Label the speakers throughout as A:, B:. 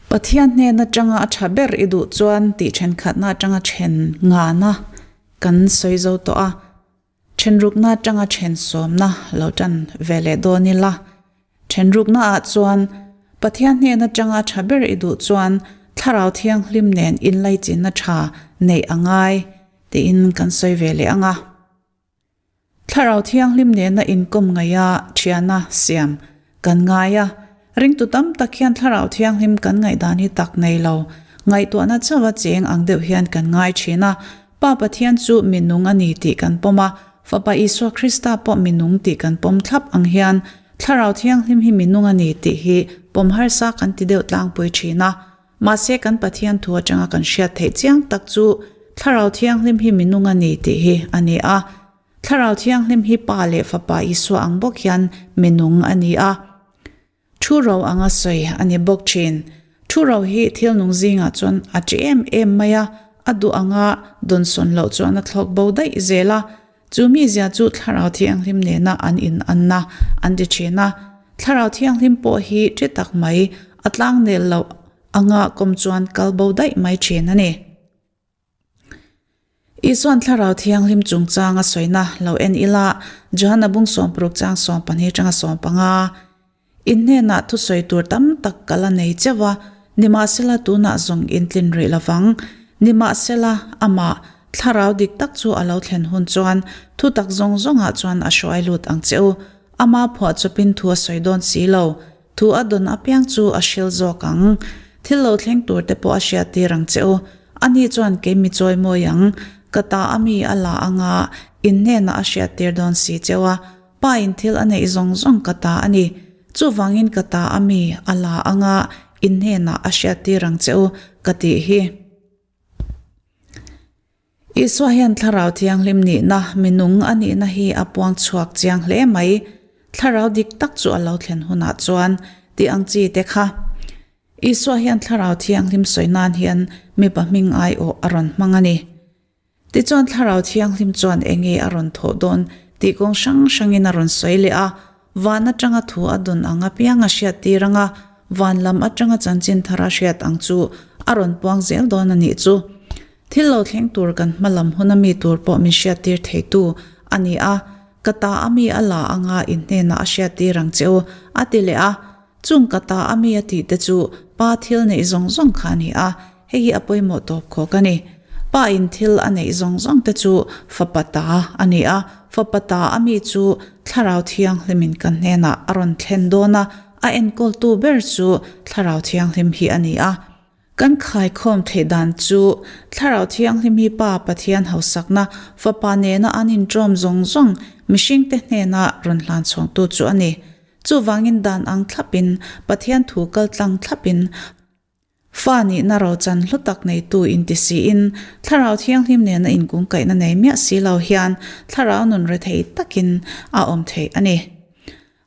A: Pathian hnen atanga a tha ber i duh chuan tih thenkhatna atanga then ngana kan sawi zo tawh a, thenrukna atanga then sawmna lo tan ve leh dawn ila. Thenrukna ah chuan Pathian hnen atanga a tha ber i duh chuan Thlarau Thianghlim nen inlaichinna tha neih a ngai tiin kan sawi ve leh ang a. Thlarau Thianghlim nena inkawm ngaih a thiana siam kan ngai a, ringtu tam tak hian Thlarau Thianghlim kan ngaihdan hi tak nei lo, ngaihtuahna chauha cheng ang deuh hian kan ngai thin a. Pa Pathian chu minung a ni tih kan pawm a, Fapa Isua Krista pawh minung tih kan pawm thlap ang hian Thlarau Thianghlim hi minung a ni tih hi pawm harsa kan ti deuh tlangpui thin a. Mahse kan Pathian thu atanga kan hriat theih chiang tak chu Thlarau Thianghlim hi minung a ni tih hi a ni a. Thlarau Thianghlim hi Pa leh Fapa Isua ang bawk hian minung a ni a. Thu ro anga sawi a ni bawk thin. Thu ro hi thil nung zingah chuan a chi em em mai a, a duh anga dawnsawn loh chuan a thlawk bo daih zel a. Chu mizia chu Thlarau Thianghlim nena an inanna an ti thin a. Thlarau Thianghlim pawh hi ṭi tak mai a tlangnel loh anga kawm chuan kal bo daih mai thin a ni. Isuan Thlarau Thianghlim chungchang a sawina lo en ila, Johana bung 60 chang 12 tanga 15. In hnenah thusawi tur tam tak ka la nei cheuh a, nimahsela tunah zawng in tlin rih lovang. Nimahsela, amah, Thlarau dik tak chu a lo thlen hun chuan thutak zawng zawngah chuan a hruai lut ang che u. Ama phuah chawpin thu a sawi dawn si lo. Thu a dawn apiang chu a hril zawk ang. Thil lo thleng tur te pawh a hriat tir ang che u. Ani chuan kei mi chawi mawi ang. Ka ta a mi a la anga in hnenah a hriat tir dawn si cheu a. Pa in thil a neih zawng zawng ka ta a ni. Chuvangin ka ta a mi a la anga in hnenah a hriat tir ang che u ka tih hi. Isua hian Thlarau Thianghlim nihna, minung a nihna hi a puang chhuak chiang hle mai. Thlarau dik tak chu a lo thlen hunah chuan tih ang chi te kha. Isua hian Thlarau Thianghlim sawi nan hian mipa hming aiawh a rawn hmang a ni. Tichuan Thlarau Thianghlim chuan enge a rawn thawh dawn tih kawng hrang hrangin a rawn sawi leh a, van atanga thu a dawn ang apiang a hriat tir ang a, van lam atanga chanchin thar a hriat ang chu a rawn puang zel dawn a nih chu. Thil lo thleng tur kan hma lam hun a mi tur pawh min hriat tir theitu a ni a, ka ta a mi a la anga in hnenah a hriat tir ang che u, a ti leh a. Chung ka ta a mi a tih te chu pa thil neih zawng zawng kha a ni a, hei hi a pawimawh tawp khawk a ni. Pa in thil a neih zawng zawng te chu fapa ta a ni a, fapa ta a mi chu Thlarau Thianghlimin kan hnenah a rawn thlen dawn a, a enkawltu ber chu Thlarau Thianghlim hi a ni a. Kan khaikhawm theih dan chu Thlarau Thianghlim hi Pa Pathian hausakna Fapa nena an inṭawm zawng zawng mihringte hnena rawn hlan chhawngtu chu a ni. Chuvangin dan ang thlapin, Pathian thu kal tlang thlapin, fa nihna rochan hlu tak neitu inti siin, Thlarau Thianghlim nena inkungkaihna nei miah si lo hian Thlarau nun rethei takin a awm theih a ni.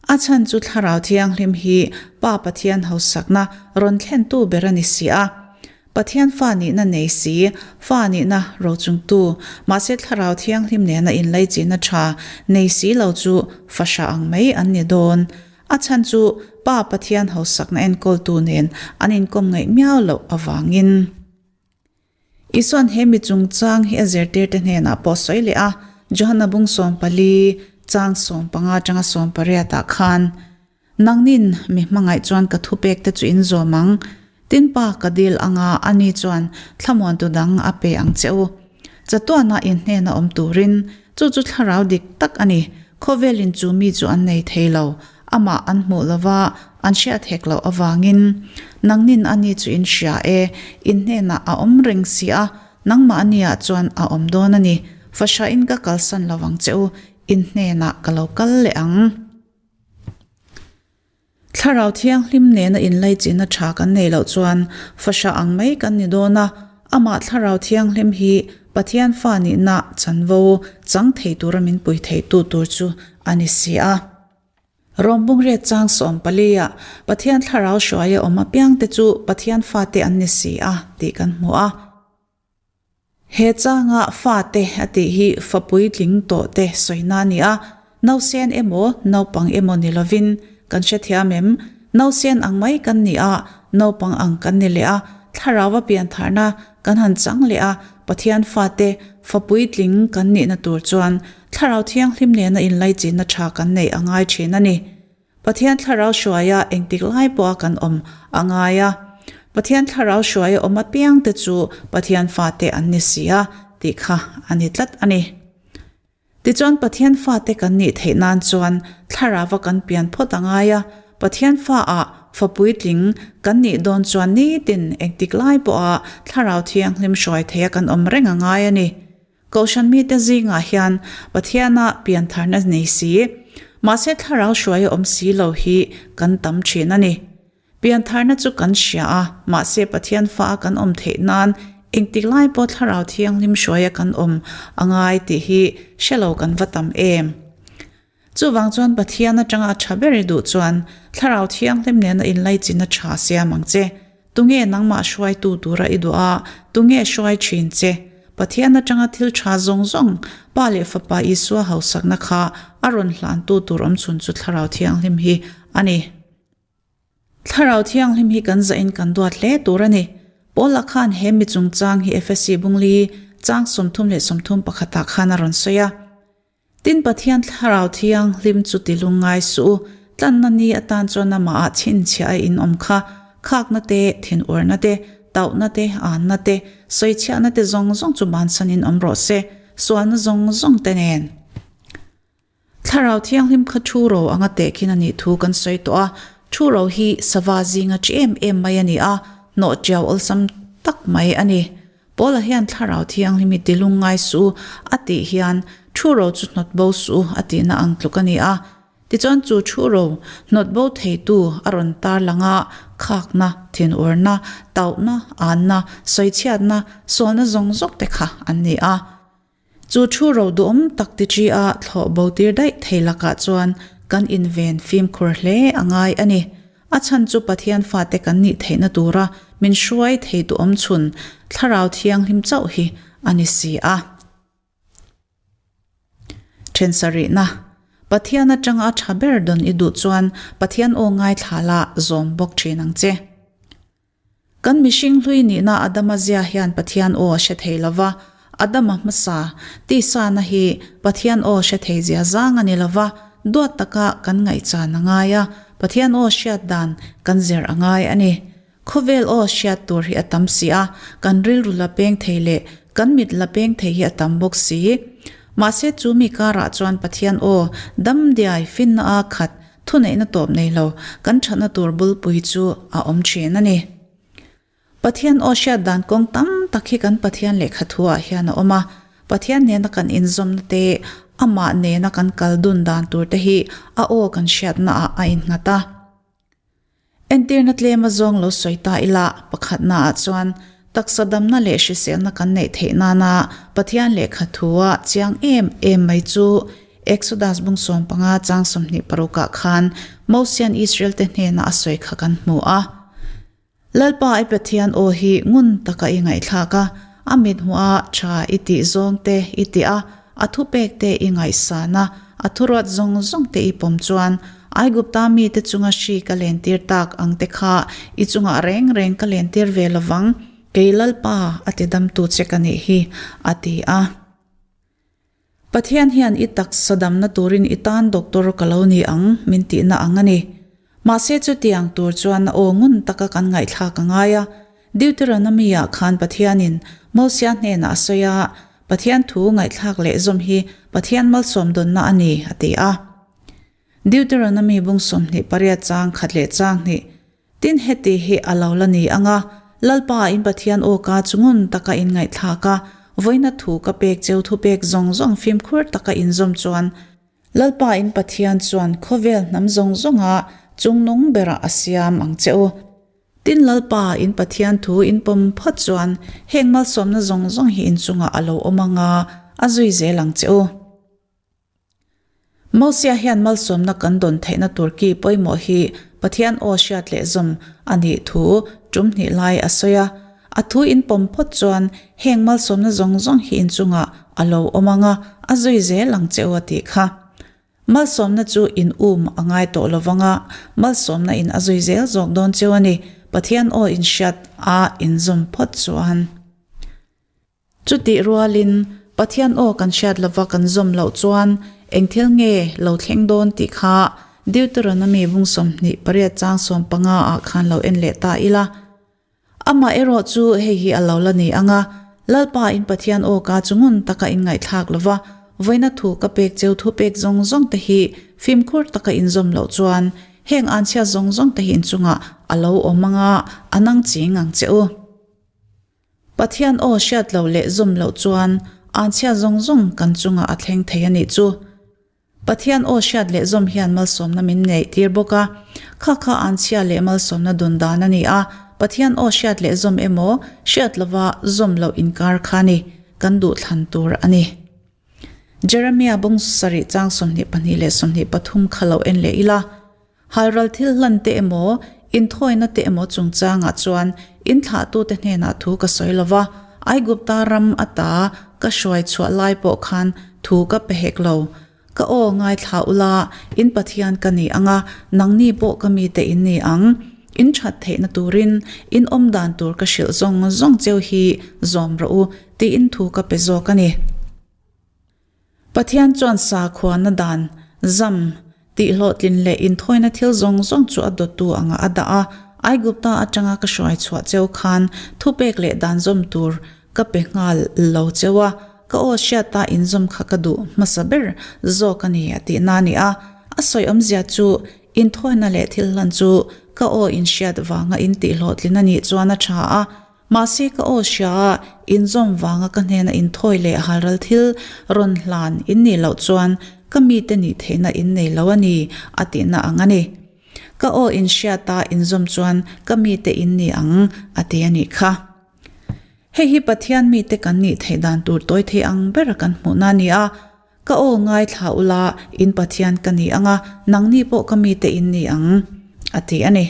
A: A chhan chu Thlarau Thianghlim hi Pa Pathian hausakna rawn thlentu ber a ni si a. Pathian fa nihna nei si, fa nihna rochungtu, mahse Thlarau Thianghlim nena inlaichinna tha nei si lo chu fahra ang mai an ni dawn. A chhan chu Pa Pathian hausakna enkawltu nen an inkawm ngaih miau loh avangin. Isuan he mi chungchang hi a zirtirte hnenah pawh sawi leh a, Johana bung 14 chang 15 atanga 18 ah khan, Nangnin mi hmangaih chuan ka thupek te chu in zawm ang, tin pa ka dil anga ani chuan thlamuantu dang a pe ang che u. Chatuana in hnena awm turin, chu chu thlarau dik tak a ni, khawvelin chu mi chu an nei thei lo, amah an hmuh lova an hriat hek loh avangin. Nangnin ani chu in hria e, in hnenah a awm reng si a, nangmah ania chuan a awm dawn a ni, fahrahin ka kalsan lovang che u, in hnenah ka lo kal leh ang. Thlarau Thianghlim nena inlaichinna tha kan nei loh chuan fahrah ang mai kan ni dawn a, amah Thlarau Thianghlim hi Pathian fa nihna chanvo chang thei tura min pui theitu tur chu a ni si a. Rom Bungriat chang 14 ah Pathian Thlarau hruaia awm apiangte chu Pathian fate an ni si a tih kan hmu a. He changa fate a tih hi fa puitling tawh te sawina a ni a, nausen emaw naupang emaw ni lovin kan hrethiam em? Nausen ang mai kan ni a, Naupang ang kan ni leh a, Thlarauva piantharna kan han chang leh a, Pathian fate fa puitling kan nihna tur chuan Thlarau Thianghlim nena inlaichinna tha kan neih a ngai thin a ni. Pathian Thlarau hruaia engtik lai pawha kan awm a ngai a, Pathian Thlarau hruaia awm apiangte chu Pathian fate an ni si a tih kha a ni tlat a ni. Tichuan Pathian fate kan nih theih nan chuan Thlarauva kan pian phawt a ngai a, Pathian faah fa puitling kan nih dawn chuan nitin engtik lai pawha Thlarau Thianghlim hruai theia kan awm reng a ngai a ni. Kohhran mite zingah hian Pathiana piantharna nei si, mahse Thlarau hruai a awm si lo hi kan tam thin a ni. Piantharna chu kan hria a, mahse Pathian fa a kan awm theih nan engtik lai pawh Thlarau Thianghlim hruaia kan awm a ngai tih hi hre lo kan va tam em. Chuvang chuan Pathian atanga a tha ber i duh chuan Thlarau Thianghlim nena inlaichin a tha siam ang che. Tunge nangmah hruaitu tura i duh a, tunge hruai thin che? Pathian atanga thil tha zawng zawng, Pa leh Fapa Isua hausakna kha a rawn hlantu tur awmchhun chu Thlarau Thianghlim hi a ni. Thlarau Thianghlim hi kan zahin kan duat hle tur a ni. Paula khan he mi chungchang hi Efesi bungli chang 33 pakhatah khan a rawn sawi a. Tin, Pathian Thlarau Thianghlim chu ti lungngai suh u, tlanna ni atan chuan amahah chhinchhiah a inawm kha, khakna te, thinurna te, tauhna te, anna te, sawichhiahna te zawng zawng chu bansanin awm rawh se, sualna zawng zawng te nen. Thlarau Thianghlim kha thu ro anga tehkhin a nih thu kan sawi tawh a, thu ro hi sava zinga chi em em mai a ni a, hnawh tiau awlsam tak mai a ni. Paula hian Thlarau Thianghlim hi ti lungngai suh u a tih hian thu ro chu hnawt bo suh u a tihna ang tluk a ni a. Tichuan chu thu ro hnawt bo theitu a rawn tar lang a, khakna, thinurna, tauhna, anna, sawichhiatna, sualna zawng zawk te kha an ni a. Chu thu ro duhawm tak ti chi a thlawh bo tir daih thei lakah chuan kan inven fimkhur hle a ngai a ni. A chhan chu Pathian fate kan nih theihna tura min hruai thei duhawm chhun Thlarau Thianghlim chauh hi a ni si a. Then sarihna, Pathian atanga a tha ber dawn i duh chuan Pathian aw ngaithla la zawm bawk thin ang che. Kan mihring hlui nihna Adama zia hian Pathian aw a hre thei lo va, Adama hmasa, tisana hi Pathian aw hre thei zia zang a ni lo va, duat taka kan ngaihchan a ngai a, Pathian aw hriat dan kan zir a ngai a ni. Khawvel aw hriat tur hi a tam si a, kan rilru la peng thei leh kan mit la peng thei hi a tam bawk si. Mahse chu mi karah chuan Pathian aw dam diai finna a khat Thuneihna tawp nei lo, kan thatna tur bulpui chu a awm thin a ni. Pathian aw hriat dan kawng tam tak hi kan Pathian lehkha thuah hian a awm a. Pathian nena kan inzawmna te, amah nena kan kal dun dan tur te hi a aw kan hriatnaah a innghat a. Entirna tlem a zawng lo sawi ta ila, pakhatnaah chuan taksa damna leh hriselna kan neih theih nana Pathian lehkha thua chiang em em mai chu Exodus bung 15 chang 26 ah khan Mosian Israel te hnena a sawi kha kan hmu a. Lalpa i Pathian aw hi ngun taka i ngaihthlak a, a mithmuh a tha i tih zawng te i tih a, A thupek te i ngaihsan a, a thuruat zawng zawng te i pawm chuan, Aigupta mite chunga hri ka lentir tak ang te kha i chungah reng reng ka lentir ve lovang, kei Lalpa a ti damtu che ka nih hi, a ti a. Pathian hian i taksa damna turin i tan doctor ka lo ni ang min tihna ang a ni. Mahse chutiang tur chuan a aw ngun taka kan ngaihthlak a ngai a, Deuteronomy-ah khan Pathianin Mosia hnenah a sawi a, Pathian thu ngaihthlak leh zawm hi Pathian malsawm dawnna a ni, a ti a. Deuteronomy bung 28 chang khat leh chang hnih, Tin heti hi a lo la ni ang a, Lalpa in Pathian aw ka chu ngun taka in ngaihthlak a, vawiina thu ka pek cheu thupek zawng zawng fimkhur taka in zawm chuan, Lalpa in Pathian chuan khawvel hnam zawng zawnga chungnung berah a siam ang che u. Tin, Lalpa, in Pathian thu in pawm phawt chuan heng malsawmna zawng zawng hi in chungah a lo awm ang a, a zui zel ang che u. Mosia hian malsawmna kan dawn theihna tur ki pawimawh hi Pathian aw hriat leh zawm a nih thu tum hnih lai a sawi a. A thu in pawm phawt chuan heng malsawmna zawng zawng hi in chungah a lo awm ang a, a zui zel ang che u a tih kha. Malsawmna chu in um a ngai tawh lo vang a, malsawmna in a zui zel zawk dawn cheu a ni. Pathian aw in hriat a in zawm phawt chuan. Chutih rualin, Pathian aw kan hriat lova kan zawm loh chuan eng thil nge lo thleng dawn tih kha Deuteronomy bung 28 chang 15 ah khan lo en leh ta ila. Amah erawh chu hei hi a lo la ni ang a, Lalpa in Pathian aw ka chu ngun taka in ngaihthlak lova, vawiina thu ka pek cheu thu pek zawng zawng te hi fimkhur taka in zawm loh chuan heng anchhia zawng zawng te hi in chungah a lo awm ang a, a nang ching ang che u. Pathian aw hriat loh leh zawm loh chuan anchhia zawng zawng kan chungah a thleng thei a nih chu. Pathian aw hriat leh zawm hian malsawmna min neih tir bawk a, kha kha anchhia leh malsawmna dun dan a ni a, Pathian aw hriat leh zawm emaw, hriat lova zawm loh inkar kha ni, kan duh thlan tur a ni. Jeremia bung sarih chang 22 leh 23 kha lo en leh ila. Halral thil hlan te emaw, inthawina te emaw chungchangah chuan inthlahtute hnenah thu ka sawi lo va, Aigupta ram ata ka hruai chhuah lai pawh khan thu ka pe hek lo. Ka aw ngaithla ula, in Pathian ka ni ang a, nangni pawh ka mite in ni ang. In that theihna turin in awm dan tur ka hrilh zawng zawng cheu hi zawm rawh u, tiin thu ka pe zawk a ni. Pathian chuan sakhuana dan, zam, tihhlawhtlin leh inthawina thil zawng zawng chu a dawttu anga a dah a. Aigupta atanga ka hruai chhuah cheu khan thupek leh dan zawm tur ka pe nghal lo cheu a, ka aw hriata inzawm kha ka duh hmasa ber zawk a ni a tihna a ni a. A sawi awmzia chu inthawina leh thil hlan chu ka aw inhriat vanga intihhlawhtlin a nih chuan a tha a, Mahse ka aw hria a, inzawm vanga ka hnena inthawi leh halral thil rawn hlan in nih loh chuan ka mite nih theihna in nei lo a ni, a tihna ang a ni. Ka aw inhriata inzawm chuan ka mite in ni ang, a ti a nih kha. Hei hi Pathian mite kan nih theih dan tur tawi thei ang bera kan hmuhna a ni a. Ka aw ngaithla ula, in Pathian ka ni ang a, nangni pawh ka mite in ni ang, a ti a ni.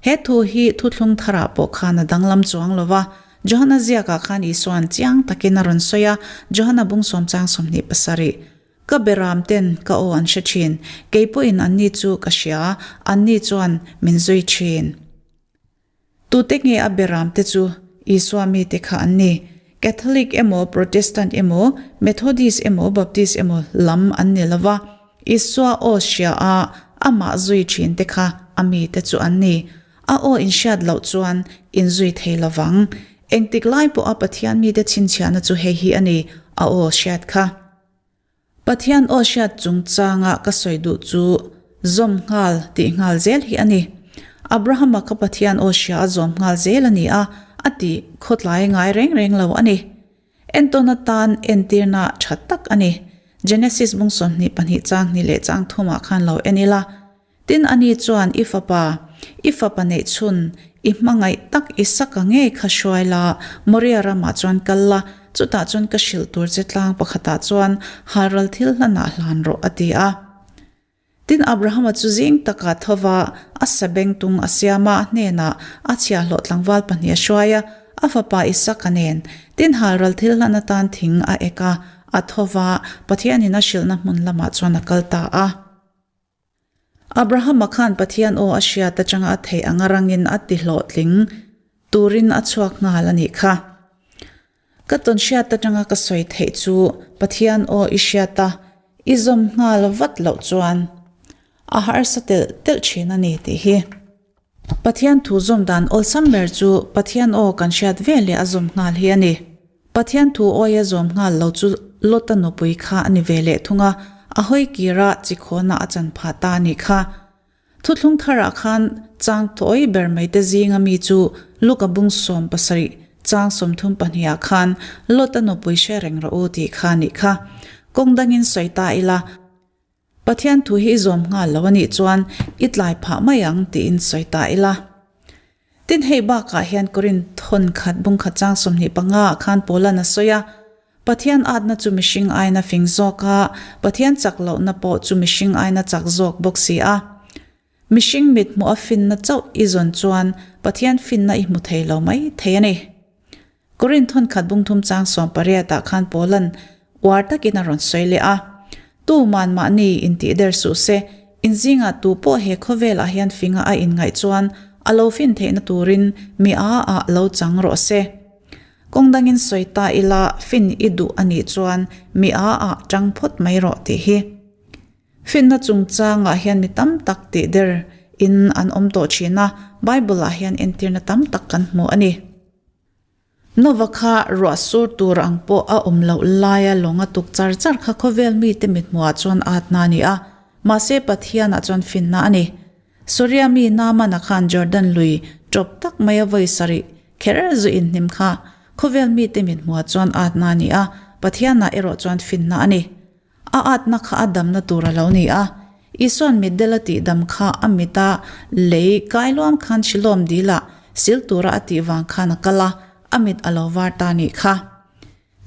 A: He thu hi thuthlung tharah pawh khan a danglam chuang lo va, Johana ziakah khan Isua'n chiang takin a rawn sawi a, Johana bung sawm chang 27, Ka beram ten ka aw an hre thin, kei pawhin anni chu ka hria, anni chuan min zui thin. Tute nge a beram te chu Isua mite kha an ni? Catholic emaw, Protestant emaw, Methodist emaw, Baptist emaw lam an ni lo va, Isua aw hria a, amah zui thin te kha a mite chu an ni. A aw inhriat loh chuan inzui thei lo vang. Engtik lai pawha Pathian mite chhinchhiahna chu hei hi a ni, a aw hriat kha. Pathian aw hriat chungchanga ka sawi duh chu zawm nghal tih nghal zel hi a ni. Abrahama kha Pathian aw hria a zawm nghal zel a ni a, a tih khawtlai ngai reng reng lo a ni. Entawn atan entirna tha tak a ni. Genesis bung 22 chang hnih leh chang thumah khan lo en ila. Tin ani chuan i fapa, i fapa neih chhun, i hmangaih tak Isaka ngei kha hruai la, Moria ramah chuan kal la, chutah chuan ka hrilh tur che tlang pakhatah chuan halral thil hlanah hlan rawh a ti a. Tin, Abrahama chu zing takah tho va, a sabengtung a siam a, a hnenah a chhiahhlawh tlangval pahnih a hruai a, a fapa Isaka nen. Tin, halral thil hlan atan thing a ek a, a tho va, Pathianin a hrilhna hmun lamah chuan a kal ta a. Abrahama khan Pathian aw a hriat atanga a theih anga rangin a ti hlawhtling turin a chhuak nghal a nih kha. Ka tawn hriat atanga ka sawi theih chu Pathian aw i hriat a, i zawm nghal vat loh chuan a harsa telh telh thin a ni tih hi. Pathian thu zawm dan awlsam ber chu Pathian aw kan hriat ve leh a zawm nghal hi a ni. Pathian thu awia zawm nghal lo chu Lota nupui kha a ni ve leh thung a, a hawi kira chikhawna a chan phah ta a nih kha. Thuthlung tharah khan chang tawi ber mai te zinga mi chu Luka bung 70 chang 32 ah khan Lota nupui hre reng rawh u tih kha a nih kha. Kawng dangin sawi ta ila, Pathian thu hi i zawm nghal lo a nih chuan i tlai phah mai ang tiin sawi ta ila. Tin hei bakah hian Korinth thawn khat bung khat chang 25 ah khan Paula'n a sawi a, Pathian atna chu mihring aina fing zawk a, Pathian chak lohna pawh chu mihring aina chak zawk bawk si a. Mihring mit hmuh a finna chauh i zawn chuan Pathian finna i hmu thei lo mai thei a ni. Korinth thawn khat bung thum chang 18 ah khan Paula'n uar takin a rawn sawi leh a, Tuman mahni intih der suh se, inzingah tu pawh he khawvelah hian finga a inngaih chuan A lo fin theihna turin mi a ah lo chang rawh se. Kawng dangin sawi ta ila fin i duh a nih chuan mi a ah tang phawt mai rawh tih hi. Finna chungchangah hian mi tam tak tih der in an awm tawh thin a, Bible ah hian entirna tam tak kan hmu a ni. Nova kha ruah sur tur ang pawh a awm loh laia lawng a tuk char char kha khawvel mite mithmuhah chuan atna a ni a, mahse Pathianah chuan finna a ni. Suria mi Naamana khan Jordan lui ṭawp tak maia vawi sarih kher zu inhnim kha khawvel mite mithmuhah chuan atna a ni a, Pathianah erawh chuan finna a ni. A atna kha a damna tur a lo ni a, Isua'n mitdel a tihdam kha a mita lei kailuam khan Shilom dilah sil tura a tih vang khan a kal a, a mit a lo var ta nih kha.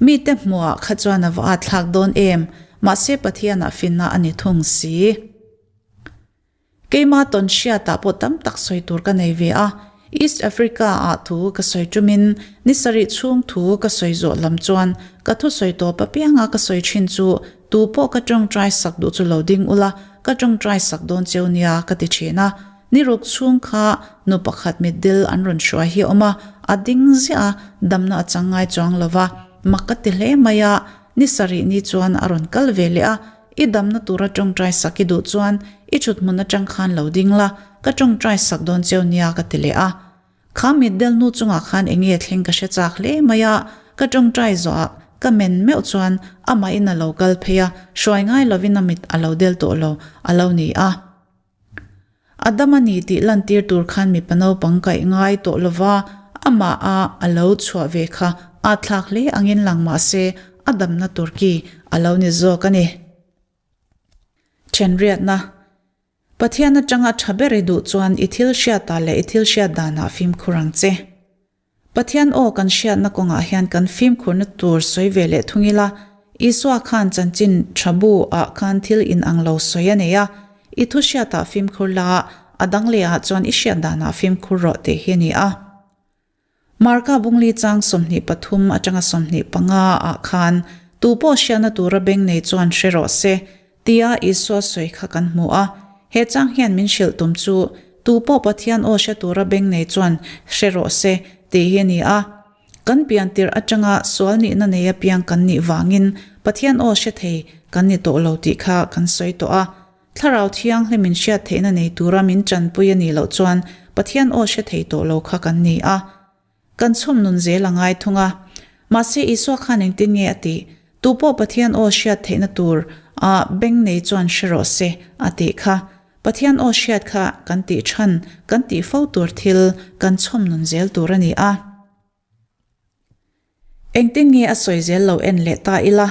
A: Mite hmuhah kha chuan a va atthlak dawn em, mahse Pathianah finna a ni thung si. Keimah tawn hriatah pawh tam tak sawi tur ka nei ve a, East Africa ah thu ka sawi ṭumin ni sarih chhung thu ka sawi zawh lam chuan ka thusawi tawp apianga ka sawi ṭhin chu tu pawh ka ṭawngṭai sak duh chu lo ding ula ka ṭawngṭai sak dawn cheu nia ka ti ṭhin a. Ni ruk chhung kha nu pakhat mitdil an rawn hruai hi a awm a, a ding ziah a, damna a chang ngai chuang lo va, mak ka ti hle mai a, ni sarih ni chuan a rawn kal ve leh a, I damna tura tawngtai sak i duh chuan i thut hmun atang khan lo ding la, ka tawngtai sak dawn cheu nia ka ti leh a. Kha mitdel nu chungah khan eng nge thleng ka hre chak hle mai a, ka tawngtai zawhah ka men meuh chuan amahin a lo kal phei a, hruai ngai lovin a mit a lo del tawh lo a lo ni a. A dam a ni tih lantir tur khan mipa naupang kaih ngai tawh lova amah a a lo chhuah ve kha a thlak hle angin lang mah se a damna tur ki a lo ni zawk a ni. Thenriatna, Pathian atanga tha ber i duh chuan i thil hriatah leh i thil hriat danah fimkhur ang che. Pathian aw kan hriatna kawngah hian kan fimkhurna tur sawi ve leh thung ila, Isua khan chanchin tha bu ah khan thil inang lo sawi a nei a, I thu hriatah fimkhur la, a dang leh ah chuan i hriat danah fimkhur rawh tih hi a ni a. Marka bungli chang 23 atanga 25 ah khan tu pawh hriatna tura beng nei chuan hre rawh se, Tia Isua sawi kha kan hmu a, he chang hian min hrilh tum chu, Tu pawh Pathian aw hre tura beng nei chuan hre rawh se, tih hi a ni a. Kan pian tirh atanga sual nihna nei apiang kan nih vangin Pathian aw hre thei kan ni tawh lo tih kha kan sawi tawh a. Thlarau Thianghlim in hriat theihna nei tura min tanpui a nih loh chuan Pathian aw hre thei tawh lo kha kan ni a. Kan chhawm nun zel a ngai thung a. Mahse Isua khan engtin nge a tih? Tu pawh Pathian aw hriat theihna tur a beng nei chuan hre rawh se a tih kha. Pathian aw hriat kha kan tih than, kan tih fo tur thil kan chhawm nun zel tur a ni a. Engtin nge a sawi zel lo en leh ta ila?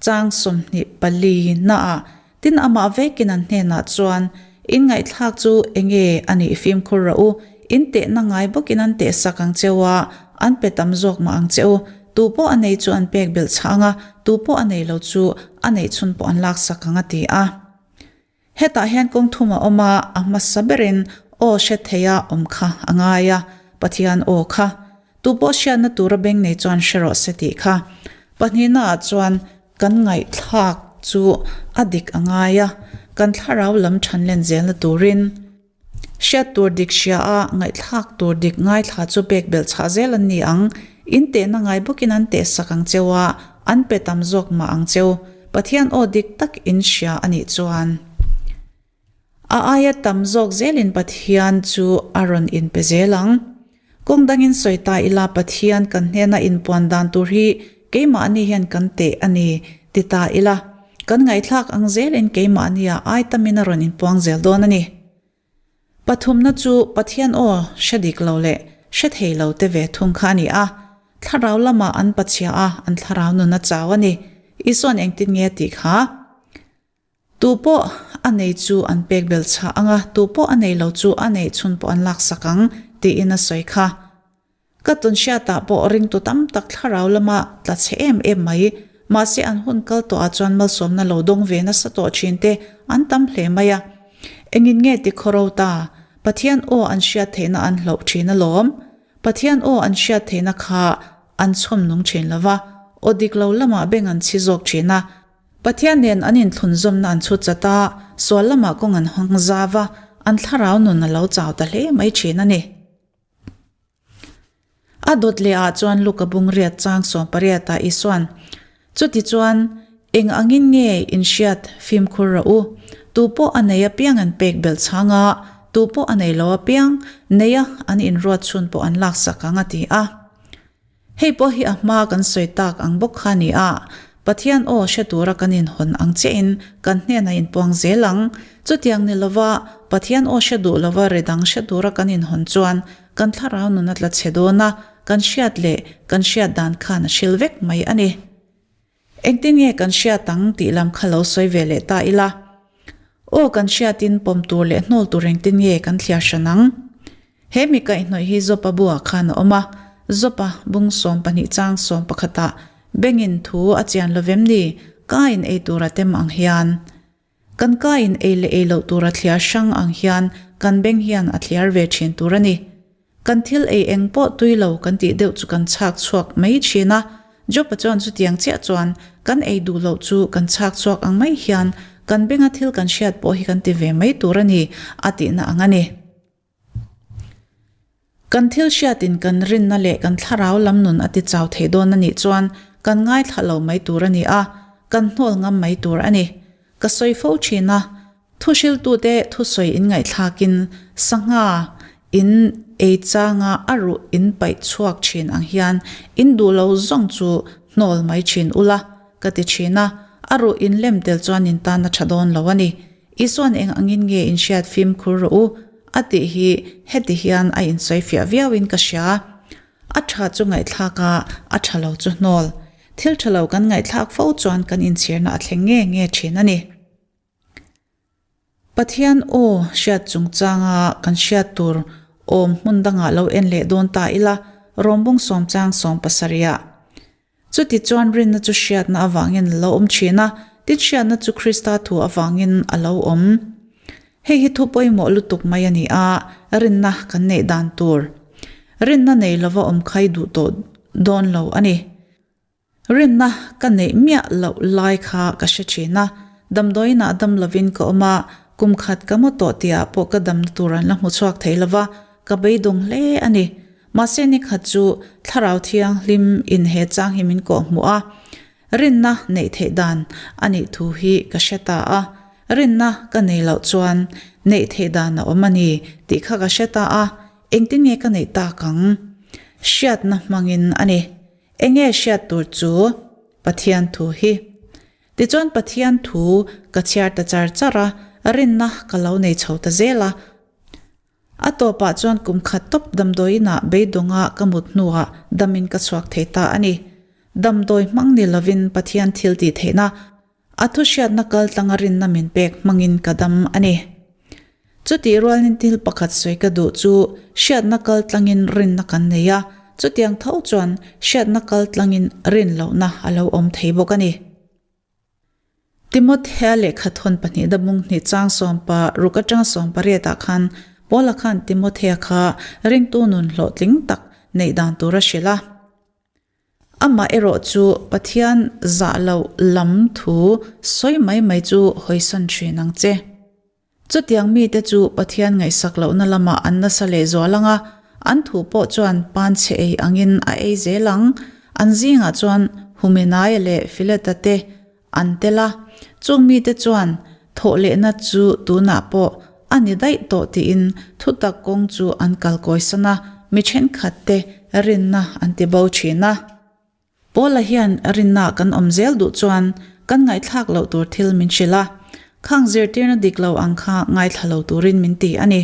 A: Chang 24 naah tin amah vekin an hnenah chuan, In ngaihthlak chu enge a nih fimkhur rawh u, in tehna ngai bawkin an tehsak ang cheu a, an pe tam zawk mah ang che u. Tu pawh a nei chu an pek belh chhang a, tu pawh a nei lo chu a neih chhun pawh an laksak ang a ti a. Hetah hian kawng thum a awm a, a hmasa berin aw hre theia awm kha a ngai a, Pathian aw kha. Tu pawh hriatna tura beng nei chuan hre rawh se tih kha. Pahnihnaah chuan kan ngaihthlak chu a dik a ngai a, kan thlarau lam thanlen zelna turin. Hriat tur dik hria a, ngaihthlak tur dik ngaithla chu pek belh chhah zel an ni ang. In tehna ngai bawkin an tehsak ang cheu a, an pe tam zawk mah ang cheu. Pathian aw dik tak in hria a nih chuan. A aia tam zawk zelin Pathian chu a rawn inpe zel ang. Kawng dangin sawi ta ila Pathian kan hnena inpuan dan tur hi keimahni hian kan teh a ni ti ta ila, kan ngaihthlak ang zelin keimahnia ai tamin a rawn inpuang zel dawn a ni. Pathumna chu Pathian aw hre dik lo leh hre thei lo te ve thung kha a ni a, thlarau lamah an pachhia a, an thlarau nun a chau a ni. Isua'n engtin nge a tih kha? Tu pawh a nei chu an pek bel chhah ang a, tu pawh a nei lo chu a neih chhun pawh an laksak ang, tiin a sawi kha. Ka tun hriatah pawh ringtu tam tak thlarau lama tla chhe em em mai, mahse an hun kal tawhah chuan malsawmna lo dawng ve nasa tawh thin te an tam hle mai a. Engin nge ti khawro ta? Pathian aw an hriat theihna an hloh thin alawm. Pathian aw an hriat theihna kha an chhawm nung thin lo va, aw dik lo lamah beng an chhi zawk thin a. Pathian nen an inthlunzawmna an chhut chat a, sual lamah kawng an hawng zau a. an thlarau nun a lo chau ta hle mai thin a ni. A dawt leh ah chuan Luka bung riat chang 18 ah Isuan, Chutichuan, eng angin nge in hriat fimkhur rawh u? Tu pawh a nei apiang an pek belh chhang a, tu pawh a nei lo apiang neia an inruat chhun pawh an laksak ang a ti a. Hei pawh hi a hma kan sawi tak ang bawk kha a ni a, Pathian aw hre tura kan inhawn ang chiahin kan hnenah inpuang zel ang. Chutiang ni lova Pathian aw hre duh lova ri dang hre tura kan inhawn chuan kan thlarau nun a tla chhe dawn a, kan hriat leh kan hriat dan khan a hril vek mai a ni. Engtin nge kan hriat ang tih lam kha lo sawi ve leh ta ila. Aw kan hriatin pawm tur leh hnawl tur engtin nge kan thliar hran ang? He mi kaihhnawih hi Zopa buah khan a awm a, Zopa bung 12 chang 11 ah bengin thu a chian lo vem ni, kain ei tura tem ang hian. Kan kain ei leh ei loh tura thliar hrang ang hian kan beng hian a thliar ve thin tur a ni. Kan thil ei eng pawh tui lo kan tih deuh chu kan chhak chhuak mai thin a, Job-a chuan chutiang chiah chuan kan ei duh loh chu kan chhak chhuak ang mai hian kan benga thil kan hriat pawh hi kan ti ve mai tur a ni a tihna ang a ni. Kan thil hriatin kan rinna leh kan thlarau lam nun a ti chau thei dawn a nih chuan kan ngaithla lo mai tur a ni a, kan hnawl ngam mai tur a ni. Ka sawi fo thin a, thuhriltute thusawi in ngaihthlakin sangha in ei changa a ruh in paih chhuak thin ang hian in duh lo zawng chu hnawl mai thin ula ka ti thin a, a ruh in lem tel chuan in tan a tha dawn lo a ni. Isuan eng angin nge in hriat fimkhur rawh u? a tih hi heti hian a insawifiah viauin ka hria. A tha chu ngaihthlak a, a tha lo chu hnawl. Thil tha lo kan ngaihthlak fo chuan kan inchhirna a thleng nge nge thin a ni. Pathian aw hriat chungchanga kan hriat tur awm hmun dangah lo en leh dawn ta ila, Rawmbung sawmchang sawmpasarihah. Chuti chuan rinna chu hriatna avangin a lo awm thin a, tin hriatna chu Krista thu avangin a lo awm. Hei hi thu pawimawh lutuk mai a ni a, rinna kan neih dan tur. Rinna nei lova awm khai duh tawh dawn lo a ni. Rinna ka neih miah loh lai kha ka hre thin a, damdawiinah dam lovin ka awm a, kum khat ka mu tawh tihah pawh ka damna tur an la hmu chhuak thei lova, ka beidawng hle a ni. Mahse ni khat chu Thlarau Thianghlim in he chang hi min kawh hmuh a, rinna neih theih dan a nih thu hi ka hre ta a, rinna ka nei loh chuan neih theih dan a awm a ni tih kha ka hre ta a, engtin nge ka neih tak ang? Hriatna hmangin a ni. Enge hriat tur chu? Pathian thu hi. Tichuan Pathian thu ka chhiar ta char char a, rinna ka lo nei chho ta zel a. A tawpah chuan kum khat tawp damdawiinah beidawnga ka mut hnuah damin ka chhuak thei ta a ni. Damdawi hmang ni lovin Pathian thil tih theihna, a thuhriatna kal tlanga rinna min pek hmangin ka dam a ni. Chutih rualin thil pakhat sawi ka duh chu hriatna kal tlangin rinna kan nei a, chutiang tho chuan hriatna kal tlangin rin lohna a lo awm thei bawk a ni. Timothea lehkha thawn pahnih dabung hnih chang sawmpa ruk atanga 18 ah khan Paula khan Timothea kha ringtu nun hlawhtling tak neih dan tur a hrilh a. Amah erawh chu Pathian zah loh lam thu sawi mai mai chu hawisan thin ang che. Chutiang mite chu Pathian ngaihsak lohna lamah an nasa leh zual ang a, an thu pawh chuan panchhe ei angin a ei zel ang. An zingah chuan Humenaia leh Fileta te an tel a, chung mite chuan thawhlehna chu tunah pawh a ni daih tawh tiin thutak kawng chu an kalkawisan a, mi thenkhat te rinna an ti bo thin a. Paula hian rinna kan awm zel duh chuan kan ngaihthlak loh tur thil min hrilh a, khang zirtirna dik lo ang kha ngaithla lo turin min ti a ni.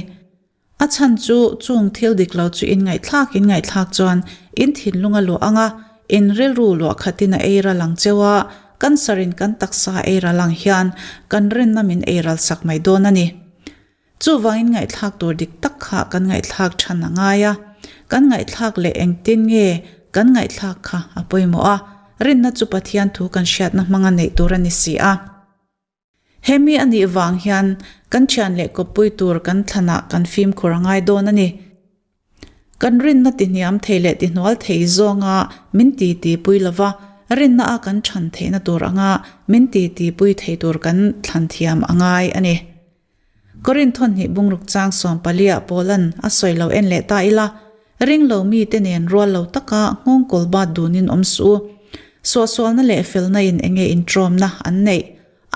A: A chhan chu chung thil dik lo chu in ngaihthlak in ngaihthlak chuan in thinlung a luah ang a, in rilru luah khatin a ei ral ang cheu a, cancer in kan taksa a ei ral ang hian kan rinna min ei ral sak mai dawn a ni. Chuvangin ngaihthlak tur dik tak kha kan ngaihthlak than a ngai a, kan ngaihthlak leh engtin nge kan ngaihthlak kha a pawimawh a, rinna chu Pathian thu kan hriatna hmanga neih tur a ni si a. Hemi a nih vang hian kan thian leh kawppui tur kan thlanah kan fimkhur a ngai dawn a ni. Kan rinna tihniam thei leh tihnual thei zawnga min titi pui lova, rinna a kan than theihna tur anga min titi pui thei tur kan thlan thiam a ngai a ni. Korinth thawhnih bungruk chang sawmpaliah Paula'n a sawi lo en leh ta ila, ring lo mite nen rual lo taka nghawngkawl bat dunin awm suh u. Suahsualna leh felna in enge intrawmna an neih?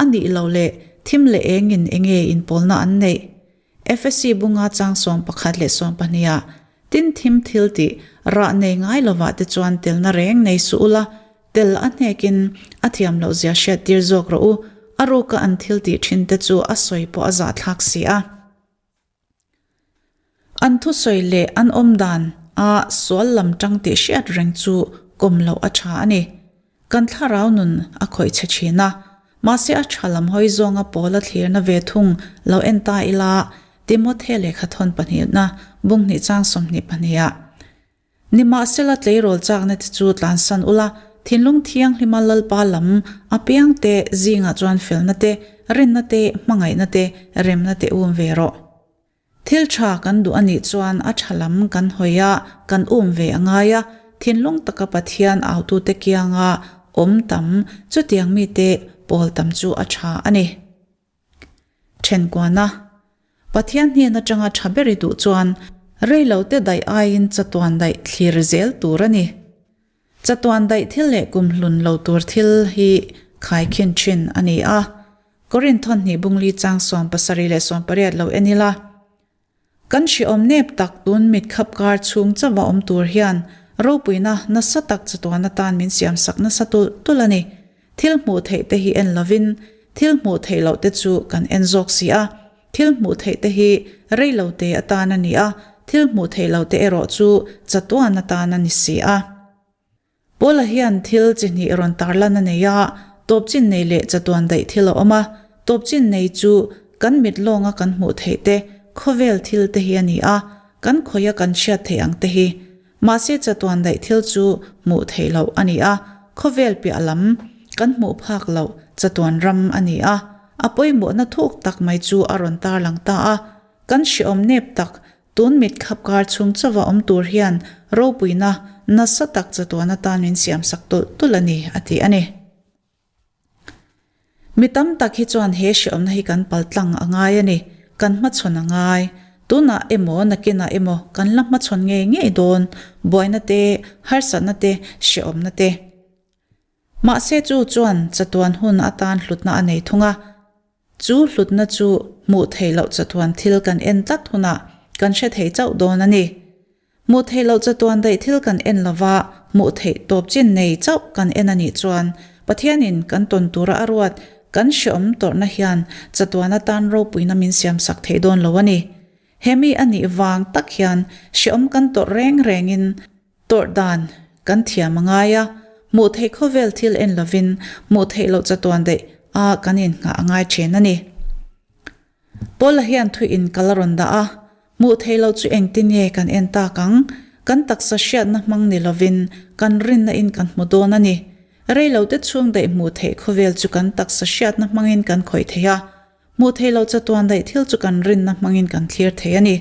A: A nih lo leh thim leh engin enge inpawlna an neih? Efesi bunga chang 11 leh 12 ah tin thim thil tih rah nei ngai lovah te chuan telna reng nei suh ula, tel a hnekin a thiam loh zia hriattir zawk rawh u, a ruka an thil tih thin te chu a sawi pawh a zahthlak si a. An thusawi leh an awm dan a sual lam tang tih hriat reng chu kawm loh a tha a ni. Kan thlarau nun a khawih chhe thin a, mahse a tha lam hawi zawnga Paula thlirna ve thung lo en ta ila, Timothe lehkha thawn pahnihna bung hnih chang 22 ah. Nimahsela tleirawl chakna te chu tlansan ula, thinlung thianghlima Lalpa lam apiang te zingah chuan felna te, rinna te, hmangaihna te, remna te um ve rawh. Thil tha kan duh a nih chuan a tha lam kan hawi a, kan um ve a ngai a, thinlung taka Pathian autute kianga awm tam chutiang mite pawl tam chu a tha a ni. Thenkuana, Pathian hnen atanga tha ber i duh chuan reilote daih aiin chatuan daih thlir zel tur a ni. Chatuan daih thil leh kum hlun lo tur thil hi khaikhin thin a ni a. Korinth thawhnih bungli chang 70 leh 80 lo en ila, kan hrehawm nep tak tun mit khap kar chhung chauha awm tur hian ropuina nasa tak chatuan atan min siam sak nasa tulh tulh a ni. Thil hmuh theih te hi en lovin thil hmuh theih loh te chu kan en zawk si a. Thil hmuh theih te hi rei lo te atan a ni a, thil hmuh theih loh te erawh chu chatuan atan a ni si a. Paula hian thil chi hnih rawn tarlan a nei a, tawp chin nei leh chatuan daih thil a awm a. Tawp chin nei chu kan mit lawnga kan hmuh theih te, khawvel thil te hi a ni a, kan khawia kan hriat theih ang te hi. Mahse chatuan daih thil chu hmuh theih loh a ni a, khawvel piah lam kan hmuh phak loh chatuan ram a ni a. A pawimawhna thuk tak mai chu a rawn tarlang ta a, kan hrehawm nep tak Tun mit khap kar chhung chauha awm tur hian ropuina nasa tak chatuan atan min siamsak tulh tulh a ni, a ti a ni. Mi tam tak hi chuan he hrehawmna hi kan paltlang a ngai a ni, kan hmachhawn a ngai. Tunah emaw nakinah emaw kan la hmachhawn ngei ngei dawn, buaina te, harsatna te, hrehawmna te. Mahse chu chuan chatuan hun atan hlutna a nei thung a. Chu hlutna chu hmuh theih loh chatuan thil kan en tlat hunah kan hre thei chauh dawn a ni. Hmuh theih loh chatuan daih thil kan en lova hmuh theih tawp chin nei chauh kan en a nih chuan Pathianin kan tawn tura a ruat kan hreawm tawrhna hian chatuan atan ropuina min siamsak thei dawn lo a ni. Hemi a nih vang tak hian hreawm kan tawrh reng rengin Tawrh dan kan thiam a ngai a, hmuh theih khawvel thil en lovin hmuh theih loh chatuan daih a kan innghah a ngai thin a ni. Paula hian thu in kal a rawn dah a, hmuh theih loh chu engtin nge kan en tak ang? Kan taksa hriatna hmang ni lovin kan rinna in kan hmu dawn a ni. Rei lo te chhung daih hmuh theih khawvel chu kan taksa hriatna hmangin kan khawih thei a, hmuh theih loh chatuan daih thil chu kan rinna hmangin kan thlir thei a ni.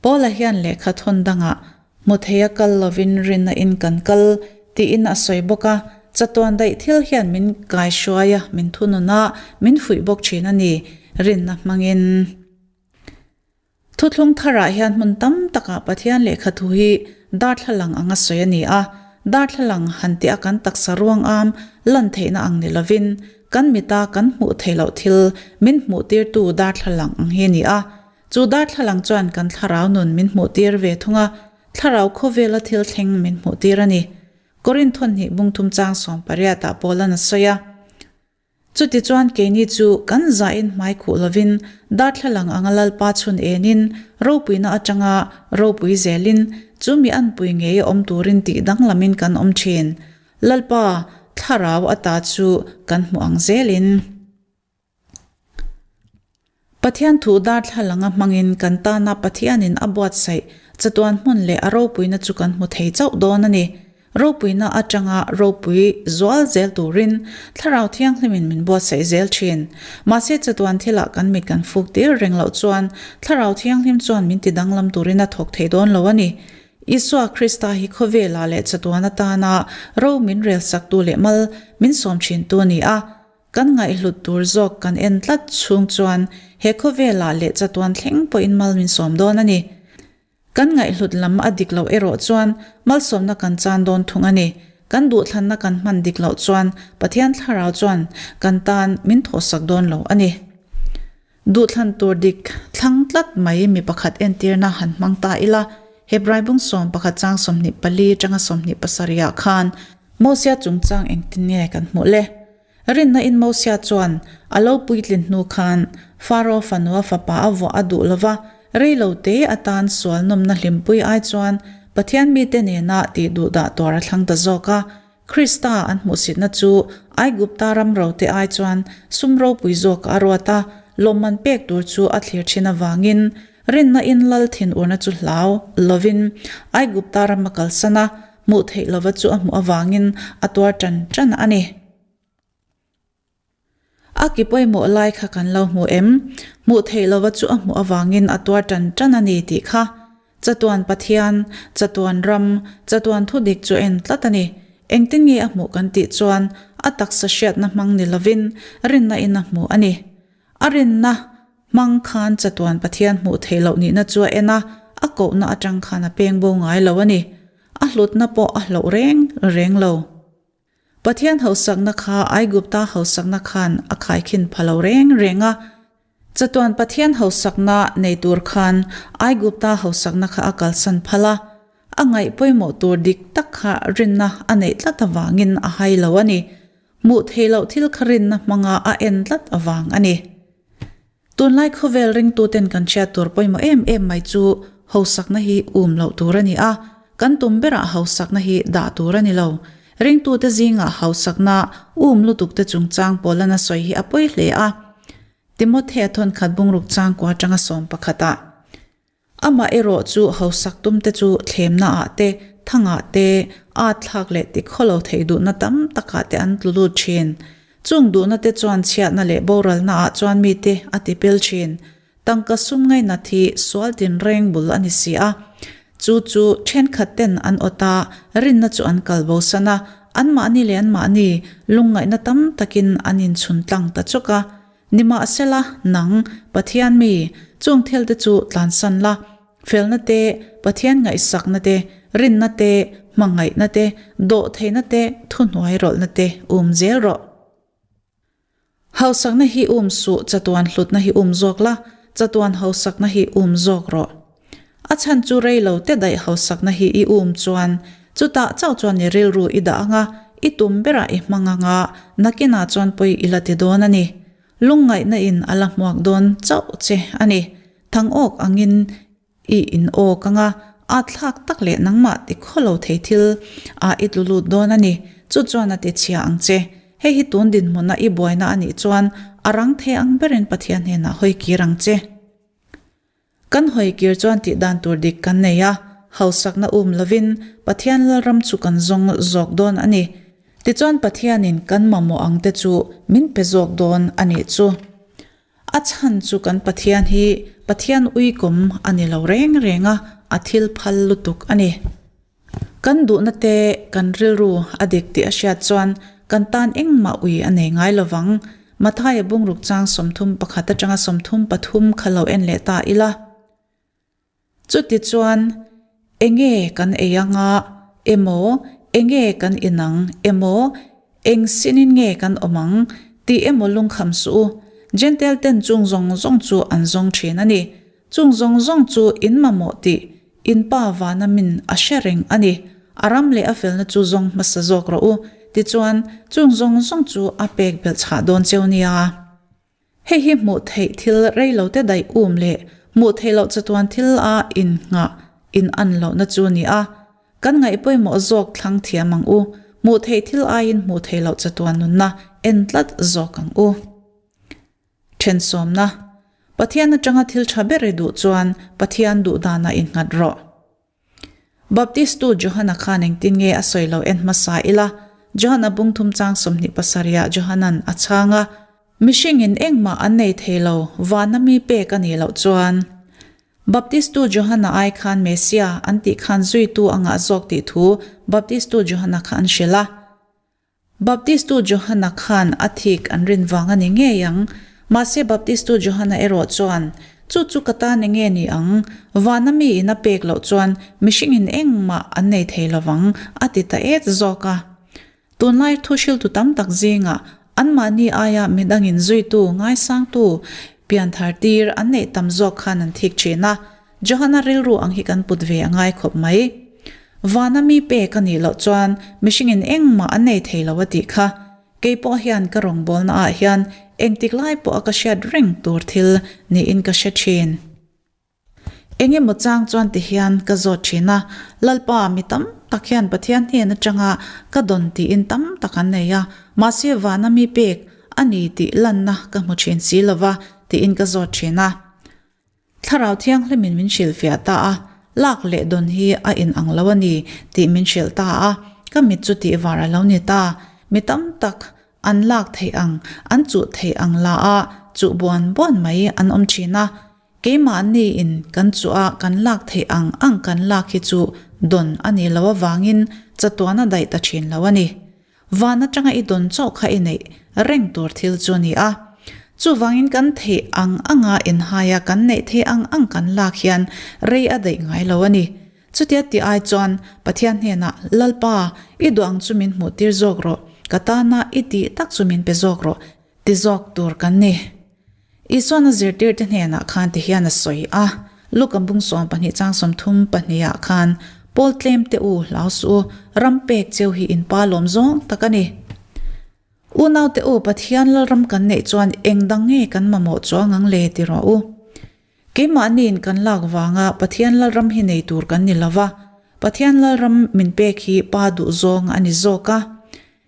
A: Paula hian lehkha thawn dangah hmu theia kal lovin rinna in kan kal tiin a sawi bawk a, chatuan daih thil hian min kaihruai a, min thunun a, min fuih bawk thin a ni, rinna hmangin. Thuthlung tharah hian hmun tam takah Pathian lehkha thu hi darthlalang anga sawi a ni a, darthlalang han tih a kan taksa ruang am lan theihna ang ni lovin kan mita kan hmuh theih loh thil min hmuhtirtu darthlalang ang hi a ni a, Chu darthlalang chuan kan thlarau nun min hmuhtir ve thung a, thlarau khawvela thil thleng min hmuhtir a ni. Korinth thawhnih bungthum chang 18 ah Paula'n a sawi a. Chutichuan keini chu kan zahin hmai khuh lovin darthlalang anga Lalpa chhun enin ropuina atanga ropui zelin chu mi anpui ngei a awm turin tih danglamin kan awm thin. Lalpa thlarau ata chu kan hmu ang zelin. Pathian thu darthlalanga hmangin kan tana Pathianin a buatsaih chatuan hmun leh a ropuina chu kan hmu thei chauh dawn a ni. Ropuina atanga ropui zual zel turin Thlarau Thianghlimin min buatsaih zel thin. Mahse chatuan thilah kan mit kan fuk tir reng loh chuan Thlarau Thianghlim chuan min ti danglam turin a thawk thei dawn lo a ni. Isua Krista hi khawvelah leh chatuan atana ro min relsaktu leh mal min sawm thintu a ni a. Kan ngaihhlut tur zawk kan en tlat chhung chuan he khawvelah leh chatuan thleng pawhin mal min sawm dawn a ni. Kan ngaihhlut lam a dik loh erawh chuan malsawmna kan chan dawn thung a ni. Kan duhthlanna kan hman dik loh chuan Pathian thlarau chuan kan tan min thawhsak dawn lo a ni. Duhthlan tur dik thlang tlat mai mi pakhat entirna han hmang ta ila, Hebrai bung 11 chang 24 atanga 27 ah khan Mosia chungchang engtin nge kan hmuh le? Rinna in Mosia chuan a lo puitlin hnu khan Faro fanua fapa a vuah a duh lova, rei lo te atan sual nawmna hlimpui ai chuan Pathian mite nena tih duh dah tur a thlang ta zawk a. Krista an hmuhsitna chu Aigupta ram rote ai chuan sum ropui zawk a ruat a, lawmman pek tur chu a thlir thin avangin rinna in lal thinurna chu hlau lovin Aigupta ram a kalsan a, hmuh theih lova chu a hmuh avangin a tuar tan tan a ni. A ki pawimawh lai kha kan lo hmu em? Hmuh theih lova chu a hmuh avangin a tuar tan tan a ni tih kha. Chatuan Pathian, chatuan ram, chatuan thudik chu en tlat a ni. Engtin nge a hmuh kan tih chuan a taksa hriatna hmang ni lovin rinna in a hmu a ni. A rinna hmang khan chatuan Pathian hmuh theih loh nihna chu a en a, a kohna atang khan a peng bo ngai lo a ni. A hlutna pawh a hloh reng reng lo. Pathian hausakna kha Aigupta hausakna khan a khaikhin pha lo reng reng a. Chatuan Pathian hausakna nei tur khan Aigupta hausakna kha a kalsan phal a. A ngaih pawimawh tur dik tak kha rinna a neih tlat avangin a hai lo a ni. Hmuh theih loh thil kha rinna hmanga a en tlat avang a ni. Tunlai khawvel ringtuten kan hriat tur pawimawh em em mai chu hausakna hi um loh tur a ni a, kan tum berah hausakna hi dah tur a ni lo. Ringtute zingah hausakna um lutukte chungchang pawlana sawi hi a pawi hle a. Timothea thawnkhat bungruk changkua atanga sawm pakhatah. Amah erawh chu hausak tumte chu thlemna ah te, thangah te, at thlak leh tikhawlo theih duhna tam takah te an tlu lut thin. Chung duhna te chuan chhiatna leh boralna ah chuan mite a ti pel thin. Tangka sum ngainat hi sual tinreng bul a ni si a. Chu chu thenkhat ten an awt a, rinna chu an kal bosan a, anmahni leh anmahni lungngaihna tam takin an inchhun tlang ta chawk a. Nimahsela, nang, Pathian mi, chung thilte chu tlansan la, felna te, Pathian ngaihsakna te, rinna te, hmangaihna te, dawhtheihna te, thuhnuai rawlhna te um zel rawh. Hausakna hi um suh, chatuan hlutna hi um zawk la, chatuan hausakna hi um zawk rawh. A chhan chu rei lo te daih hausakna hi i um chuan, chutah chauh chuan i rilru i dah anga, i tum berah i hmang anga, nakinah chuan pawi i la ti dawn a ni. Lungngaihna in a la hmuak dawn chauh che a ni. Thang awk angin i in awk anga, at thlak tak leh nangmah ti khawlo thei thil ah i tlu lut dawn a ni. Chu chuan a ti chhia ang che. Hei hi tun dinhmuna i buaina a nih chuan a rang thei ang berin Pathian hnenah hawi kir ang che. Kan hawi kir chuan tih dan tur dik kan nei a, hausakna um lovin Pathian Lalram chu kan zawng zawk dawn a ni. Tichuan Pathianin kan mamawh ang te chu min pe zawk dawn a nih chu. A chhan chu kan Pathian hi Pathian uikawm a ni lo reng reng a, a thil phal lutuk a ni. Kan duhna te kan rilru a dik tih a hriat chuan kan tan engmah ui a nei ngai lovang. Mathaia bungruk chang 31 atanga 33 kha lo en leh ta ila. Chuti chuan enge kan ei anga emaw, enge kan in ang emaw, eng sinin nge kan awm ang tih emaw lungkham suh u. Jentail ten chung zawng zawng chu an zawng thin a ni. Chung zawng zawng chu in mamawh tih in pa vana min a hre reng a ni. A ram leh a felna chu zawng hmasa zawk rawh u. Tichuan, chung zawng zawng chu a pek belh chhah dawn cheu nia. Hei hi hmuh theih thil rei lo te daih um leh hmuh theih loh chatuan thil a innghah in an lohna chu a ni a. Kan ngaih pawimawh zawk thlang thiam ang u. Hmuh theih thil aiin hmuh theih loh chatuan nunna en tlat zawk ang u. Thensawmna, Pathian atanga thil tha ber i duh chuan Pathian duh danah innghat rawh. Baptistu Johana khan engtin nge a sawi lo en hmasa ila, Johana bungthum chang 27 ah Johanan a chhang a, Mihringin engmah an nei thei lo, vana mi pek a nih loh chuan. Baptistu Johana ai khan Messiah an tih khan zuitu a ngah zawk tih thu Baptistu Johana kha an hrilh a. Baptistu Johana khan a thik an rin vang a ni ngei ang. Mahse Baptistu Johana erawh chuan, Chu chu ka tan enge ni ang? Vana mi in a pek loh chuan mihringin engmah an nei thei lovang, a ti ta et zawk a. Tunlai thu hriltu tam tak zingah anmahni aia midangin zuitu, ngaisangtu, pianthar tir an neih tam zawk khan an thik thin a. Johana rilru ang hi kan put ve a ngai khawp mai. Vana mi pek a nih loh chuan mihringin engmah an nei thei lo a tih kha. Kei pawh hian ka rawngbawlna ah hian engtik lai pawh a ka hriat reng tur thil niin ka hre thin. Eng emaw chang chuan ti hian ka zawt thin a, Lalpa, mi tam tak hian Pathian hnen atanga ka dawn tiin tam tak an nei a, mahse vana mi pek a ni tih lanna ka hmu thin si lova tiin ka zawt thin a. Thlarau Thianghlimin min hrilhfiah ta a, lak leh dawn hi a inang lo a ni tih min hrilh ta a, ka mit chu tihvar a lo ni ta. Mi tam tak an lak theih ang, an chuh theih ang la a chuh buan buan mai an awm thin a. Keimahni in kan chuh a kan lak theih ang ang kan lak hi chu dawn a nih loh avangin chatuan a daih ta thin lo a ni. Van atanga i dawn chauh kha i neih reng tur thil chu a ni a. Chuvangin kan theih ang anga inhaia kan neih theih ang ang kan lak hian rei a daih ngai lo a ni. Chutia ti ai chuan Pathian hnenah, Lalpa, i duh ang chu min hmuhtir zawk rawh, ka tana i tih tak chu min pe zawk rawh, ti zawk tur kan ni. Isuan a zirtirte hnenah khan ti hian a sawi a, Luka bung 12 chang 30 pahnih ah khan, Pawl tlem te u, hlau suh u, ram pek cheu hi in pa lawm zawng tak a ni. Unau te u, Pathian Lalram kan neih chuan eng dang nge kan mamawh chuang ang le ti rawh u. Keimahniin kan lak vanga Pathian Lalram hi nei tur kan ni lova, Pathian Lalram min pek hi Pa duh zawng a ni zawk a.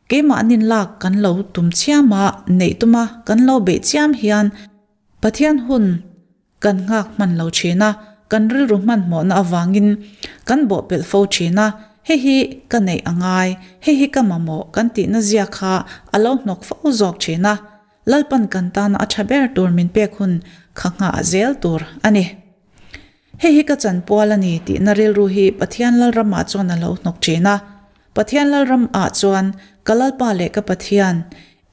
A: Keimahnin lak kan lo tum chiam a, neih tuma kan lo beih chiam hian Pathian hun kan nghak hman lo thin a, kan rilru hmanhmawhna avangin kan bawhpelh fo thin a, hei hi ka neih a ngai, hei hi ka mamawh kan tihna zia kha a lo hnawk fo zawk thin a, Lalpan kan tana a tha ber tur min pek hun kha nghah zel tur a ni. Hei hi ka chanpual a ni tihna rilru hi Pathian Lalramah chuan a lo hnawk thin a. Pathian Lalram ah chuan ka Lalpa leh ka Pathian,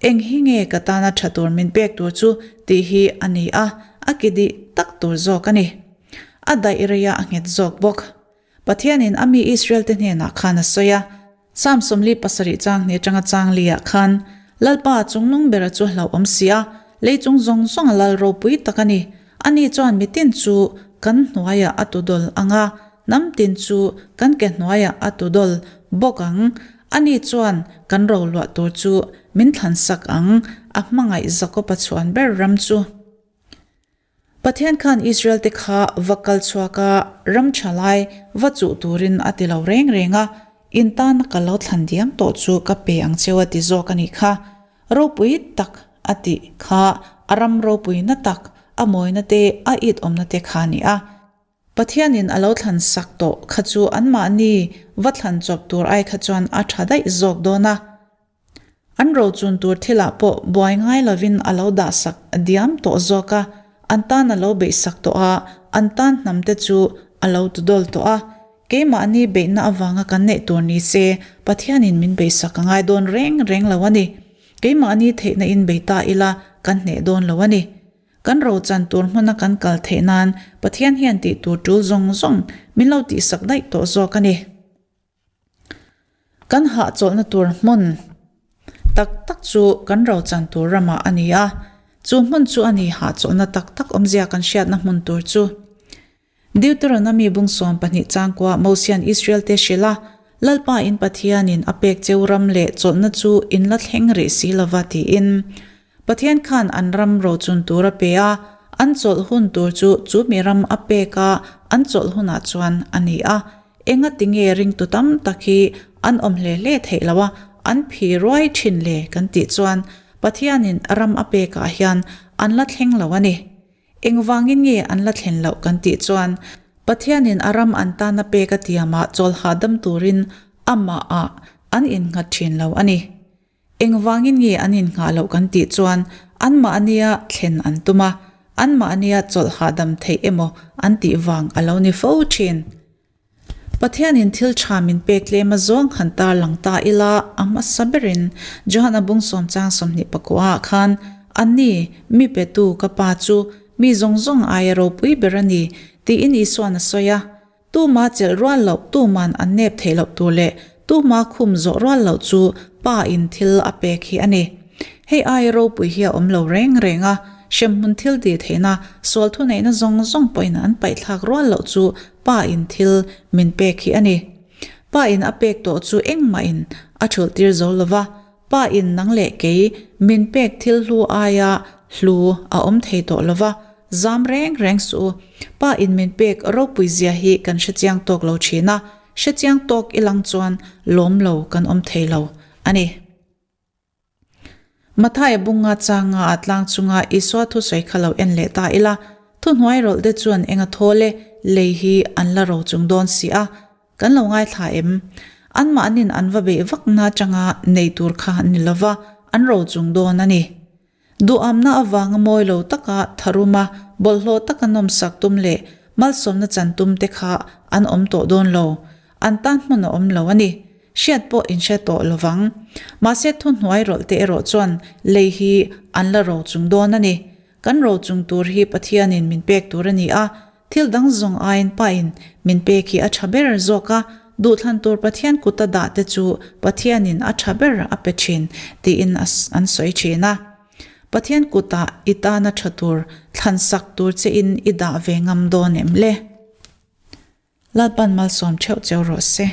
A: eng hi nge ka tana tha tur min pek tur chu tih hi a ni a, a ki dih tak tur zawk a ni. A daih rei a, a nghet zawk bawk. Pathianin a mi Israel te hnenah khan a sawi a, Psalm 47 chang hnih atanga chang li ah khan, Lalpa chungnung bera chu hlauhawm si a, lei chung zawng zawng a lal ropui tak a ni. Ani chuan mitin chu kan hnuaiah a tudawl ang a, hnam tin chu kan ke hnuaiah a tudawl bawk ang. Ani chuan kan roluah tur chu min thlansak ang, a hmangaih Jakob-a chhuan ber ram chu. Pathian khan Israel-te kha va kal chhuak a, ram tha lai va chuh turin a ti lo reng reng a, in tana ka lo thlan diam tawh chu ka pe ang cheu a ti zawk a nih kha. Ropui tak a tih kha a ram ropuina tak, a mawina te, a it awmna te kha a ni a. Pathianin a lo thlan sak tawh kha chu anmahni va thlan chawp tur ai kha chuan a tha daih zawk dawn a. An rochun tur thilah pawh buai ngai lovin a lo dahsak diam tawh zawk a, an tan a lo beihsak tawh a, an tan hnamte chu a lo tudawl tawh a. Keimahni beihna avanga kan neih tur ni se, Pathianin min beihsak a ngai dawn reng reng lo a ni. Keimahni theihna in bei ta ila kan hneh dawn lo a ni. Kan rochan tur hmuna kan kal theih nan Pathian hian tih tur tul zawng zawng min lo tihsak daih tawh zawk a ni. Kan hahchawlhna tur hmun tak tak chu kan rochan tur ramah a ni a, chu hmun chu a ni hahchawlhna tak tak awmzia kan hriatna hmun tur chu. Deuteronomy bung 12 changkua Mosian Israel-te hrilh a, Lalpa in Pathianin a pek cheu ram leh chawlhna chu in la thleng rih si lova tiin. Pathian khan an ram rochun tur a pe a, an chawlh hun tur chu chu mi ram a pek a an chawlh hunah chuan a ni a. Enga tinge ringtu tam tak hi an awm hle hle theih lo a, an phi ruai thin le kan tih chuan Pathianin ram a pekah hian an la thleng lo a ni. Engvangin nge an la thlen loh kan tih chuan Pathianin a ram an tana pek a tiamah chawl hahdam turin amahah an innghat thin lo a ni. Engvangin nge an innghah loh kan tih chuan anmahnia thlen an tum a, anmahnia chawlh hahdam theih emaw an tih vang a lo ni fo thin. Pathianin thil tha min pek tlem azawng han tarlang ta ila, a hmasa berin Johana bung sawm chang 24 ah khan, Anni, mi petu ka Pa chu mi zawng zawng aia ropui ber a ni, tiin Isua'n a sawi a. Tuma chelh rual loh, tuma'n an nep theih loh tur leh tuma khum zawh rual loh chu Pa in thil a pek hi a ni. Hei aia ropui hi a awm lo reng reng a, hremhmun thil tih theihna, sual thuneihna zawng zawng pawhin an paihthlak rual loh chu Pa in thil min pek hi a ni. Pa in a pek tawh chu engmah in a thulh tir zo lo va, Pa in nang leh kei min pek thil hlu aia hlu a awm thei tawh lo va, zam reng reng suh u. Pa in min pek ropui zia hi kan hrechiang tawk lo thin a, hrechiang tawk i lang chuan lawm lo kan awm thei lo a ni. Mathaia bunga changa a tlang chunga Isua thusawi kha lo en leh ta ila, thuhnuai rawlh te chuan enga thaw le lei hi an la ro chung dawn si a, Kan lo ngaithla em? Anmahnin an va beih vakna atanga nei tur kha an ni lova, an ro chung dawn a ni. Duhamna avanga mawi lo taka tharuma bawlhhlawh taka nawmsak tum leh malsawmna chan tum te kha an awm tawh dawn lo. An tan hmun a awm lo a ni. Hriat pawh in hre tawh lovang. Mahse thuhnuai rawlh te erawh chuan lei hi an la ro chung dawn a ni. Kan ro chung tur hi Pathianin min pek tur a ni a, Thil dang zawng aiin pain min pek hi a tha ber zawk a, duhthlan tur Pathian kuta dah te chu Pathianin a tha ber a pe thin tiin an sawi thin a. Pathian kutah i tana tha tur thlan sak tur che in i dah ve ngam dawn em le? Lalpan malsawm theuh cheu rawh se.